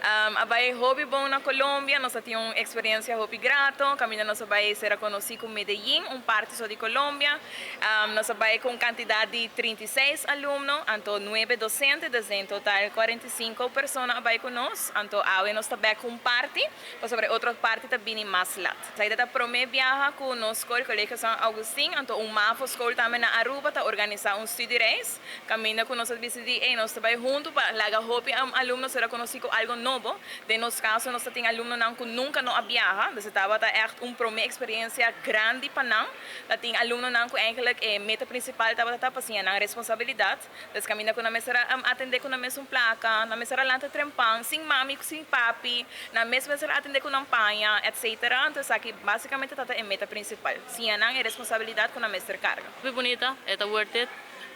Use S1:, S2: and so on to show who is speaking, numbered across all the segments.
S1: A bay hopi bon na Colombia, nos a tin un experiencia hopi grato, caminda nos a bay ser conoci cu Medellin, un parti so di Colombia. Nos a bay cu un cantidad di 36 alumno, anto 9 docente, dus en total 45 persona a bay cu nos. Anto awe nos ta back cu un parti, pasobra e otro parti ta bini mas lat. Esaki ta prome biaha cu nos scol, Colegio San Augustin, anto un MAVO school tambe na Aruba ta organisa un studiereis. Caminda cu nos a dicidi, ey, nos ta bay hunto pa laga hopi alumno ser conoci cu algo nobo. Den nos caso nos ta tin alumnonan cu nunca no a biaha, dus e tabata echt un prome experiencia grandi pa nan. Ta tin alumnonan cu eigenlijk e meta principal tabata ta pa siña nan responsabilidad. Dus caminda cu nan mester a atende cu nan mesun placa, nan mester a lanta trempan, sin mami, sin papi, nan mes mester a atende cu nan paña, etc. Anto esaki basicamente tabata e meta principal, siña nan e responsabilidad cu nan mester carga.
S2: Hopi bunita, e ta worth it,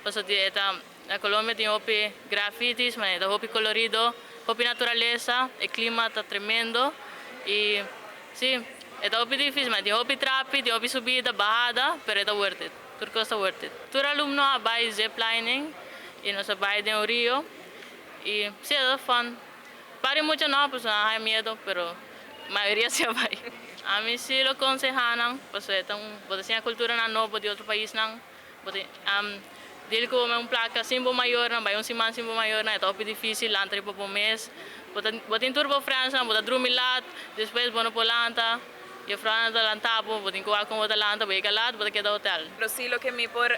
S2: pasobra e ta na Colombia tin hopi grafitis, ma e ta hopi colorido, hopi naturalesa, e clima ta tremendo y si, e ta hopi dificil, ma tin hopi trapi, tin hopi subida, bahada, pero e ta worth it, tur cos ta worth it. Tur alumno a bay ziplining y nos a bay den un rio y si, e ta fun. Pari mucha no, pasobra nan haya miedo, pero mayoria si a bay. Ami si lo conseha nan, pasobra e ta un, bo ta siña culturanan nobo di otro paisnan, bo ta deal cu un placa sin bo mayornan, bay un siman sin bo mayornan, e ta hopi dificil, lanta riba bo mes, bo ta, bo tin tur bo friendsnan, bo ta drumi laat, despues bo no por lanta, juffrouwnan ta lanta bo, bo tin cu wak con bo ta lanta, bo yega laat, bo ta keda hotel.
S1: Pero si loke mi por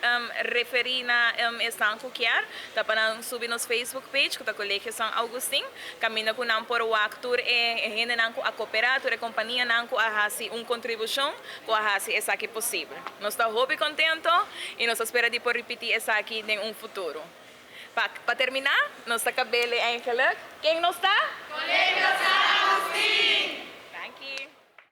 S1: referi na esnan cu kier, ta pa nan subi nos Facebook page cu ta Colegio San Augustin, caminda cu nan por wak tur e hendenan cu a coopera, tur e companianan cu a haci un contribucion cu a haci esaki posibel. Nos ta hopi contento y nos ta spera di por ripiti esaki den un futuro. Pa termina, nos ta cabele eigenlijk. Ken nos ta?